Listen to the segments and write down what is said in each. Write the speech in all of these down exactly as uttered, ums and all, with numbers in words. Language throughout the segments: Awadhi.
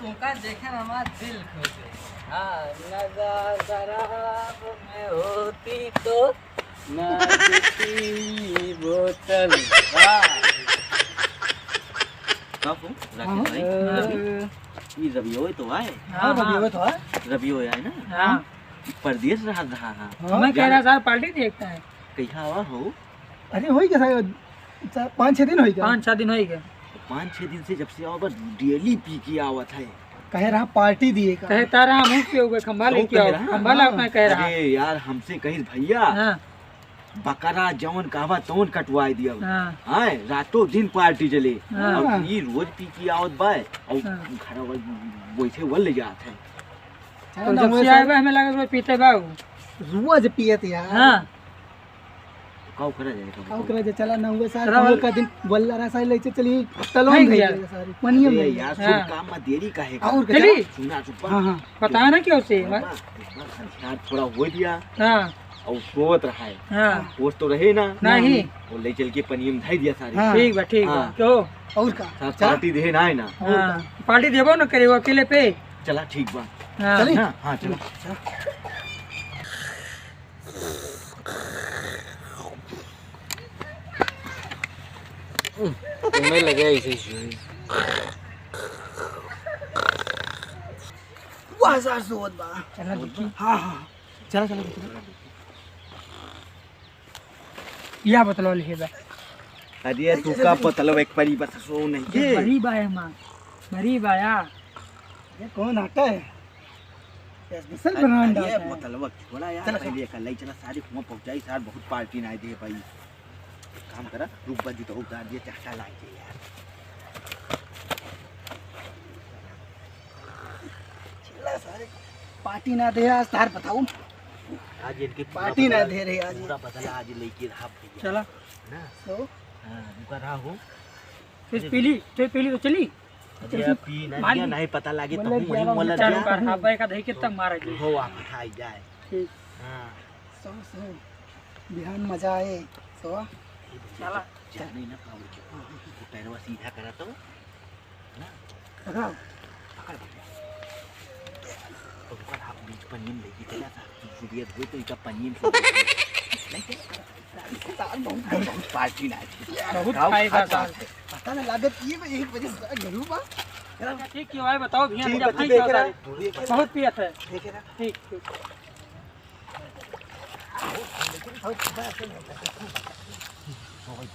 तुमका देखे में हमार दिल खुश हो गया। हाँ, नजर शराब में होती तो ना देती बोतल। वाह। का हो, राकेश भाई? हाँ। रवि? ई रवियो तो आए। हाँ, हाँ। रवियो तो आए। रवियो आए ना? हाँ। परदेस रहत रहा है। हाँ। मैं कह रहा सर, पार्टी देखता है। कहिया आवा हो? अरे, होई गया सर, चार, पाँच छह दिन होई गया। पाँच छह दिन होई गया। पाँच छह दिन से जब से आवा, बस डेली पी के आवत है। कहे रहा पार्टी दिए का। कहे तारा हम के हुए खंभा तो लेके कहे आओ, रहा। खंभा ला हाँ। अपना कहे रहा। अरे यार, हमसे कहिस भैया, हाँ। बकरा जौन कहवा तौन कटवाए दिया। हाँ। हाँ, रातों दिन पार्टी चले। हाँ। और ई रोज पी के आवत बा, और हाँ। घर वाले वैसे वो ले जात है। चला तो ना, जब वैसे से आए बा, हमें लगे रोज पीते बा उ। रोज पियत यार। हाँ। काऊ करा जाए, काऊ? काऊ करा जाए, चला ना हुए सार, चला काऊ वाल- का दिन बोलला रहा सारे, ले चली, तलवा नहीं में भैया। ले सारे, पनिया अरे में। यार, हाँ। शुभ काम में देरी काहे का? और चली। सुना, चुप्पा। हाँ, हाँ। पता ना क्यों से, एक बार, एक बार संस्कार थोड़ा हो दिया। हाँ। और सोवत रहा है। हाँ। होश तो रहे ना। नहीं। और ले चल के पनिया में धर दिया सारे। हाँ। ठीक बा, ठीक बा। हाँ। क्यों? और का? सार चला। पार्टी दे ना है ना। और हाँ। का? पार्टी देबो ना करे, वो अकेले पे। चला, ठीक बा। हाँ। चली? ना? हाँ, चला। चला। तुम्हें लगे ऐसे ही। वाह, सार सोवत बा। चला देखी। हाँ, हाँ। चला, चला, चला। या बोतलवा लिहे बा। अरे, तू का बोतलवा एक परी बस सो नहीं ये के। बड़ी बा है माँ। बड़ी बा या। ये कौन आता है? स्पेशल ब्रांड अरे, आता है। बोतलवा छोड़ा यार, चला, पहले चला। एक ले चला, सारे कुआं पहुंचाई, सार बहुत पार्टी ना दे भाई। एक काम करा, रुक बा, जूता उतार दिया, चाटा ला के यार। चला सारे, पार्टी ना दे आज, तार बताऊ। आज इनके पूरा पार्टी ना बदला, दे रहे आज। पूरा बदला आज लेके रहा भैया। चला। ना? तो? हाँ, रुका रहा हो। फिर पीली, फिर पीली तो चली। अरे, पी ना मार दिया, ली। नहीं पता लागे, बोले तो मुँह दिया, मोला चार दिया। बार, हाँ, बैग का धई के तब मारा जी। हो, आप उठाई जाए। ठीक। हाँ। सो, सो। बिहान मजा आए। सो। चला। जाने ना पावे के। वो पैरवा सीधा करा तो। ना? पकड़ा। पकड़ भैया। तो ऊपर आप बीच पनियन लेके चला था। तू जुड़िया धोए तो इका पनियन से लेके। नहीं चला। बहुत, बहुत पार्टी ना थी। बहुत गाँव खाए का खास साथ बात है। पता ना लागत ये बजे, एक बजे से घरू बा। ठीक क्यों है बताओ भैया, ठीक मुझे बच्चे अपनी देख क्यों रहा सारी? है। बहुत पियत है। देखे ना। ठीक, ठीक। बहुत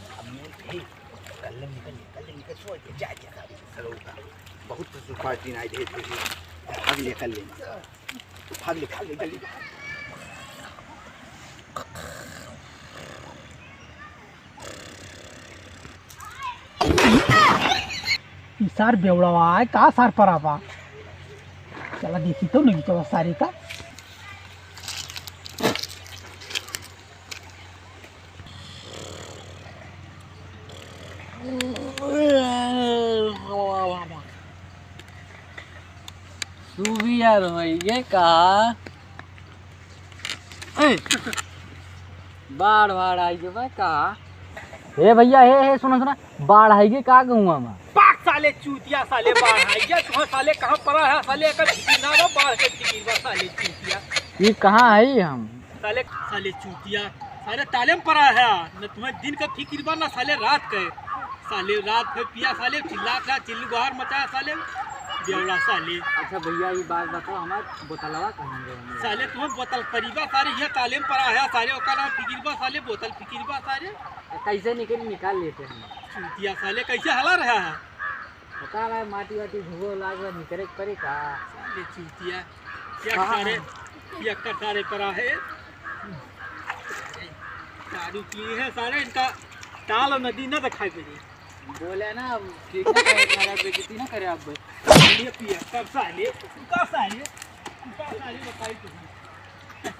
निकल, निकल, सो जा, जा, जा, जा, बहुत पार्टी ना दे, दे, दे। भाग ले, कर ले। भाग ले, भाग ले, जल्दी भाग। ई सार बेवड़ावा है, का सार परा बा? चला देखी तो नहीं तो सारे का। तू भी यार होइगे का? ए, बाढ़, बाढ़ आई गयो बा का? हे भैया, हे, हे, सुना, सुना, बाढ़ आई गई का गौवा में? पाक साले चूतिया, साले बाढ़ आई गया, तुहां साले कहां परा है, साले एकर फिकिर ना बा, बाढ़ के फिकिर बा, साले चूतिया। ये कहां है हम? साले, साले चूतिया, साले ताले में परा है, न तुम्हें दिन का फिकिर बा, न साले रात के। साले रात भर पिया, साले चिल्ला का चिल्लू बाहर मचाया, साले बेवड़ा साले। अच्छा भैया, ये बात बताओ, हमार बोतलवा कहाँ गए हमारे? साले तुम्हें बोतल परी बा, साले ये ताले में परा है, साले ओका नाम फिकिर बा, साले बोतल फिकिर बा, साले। कैसे निकल, निकाल लेते हैं। चूतिया साले कैसे हला रहा है? पता ना, माटी वाटी धुओ लाग रहा, निकरे के परे का? साले चूतिया, ये हाँ, सारे, हाँ। ये कर सारे परा है। दारू पिए हैं सारे, इनका ताल और नदी ना दिखाई पड़ी। बोले ना, अब ठीक ना करे, हमारा बेइज्जती ना करे आप। ये पिया, कब साले, कब साले, कब साले बताई तुझे।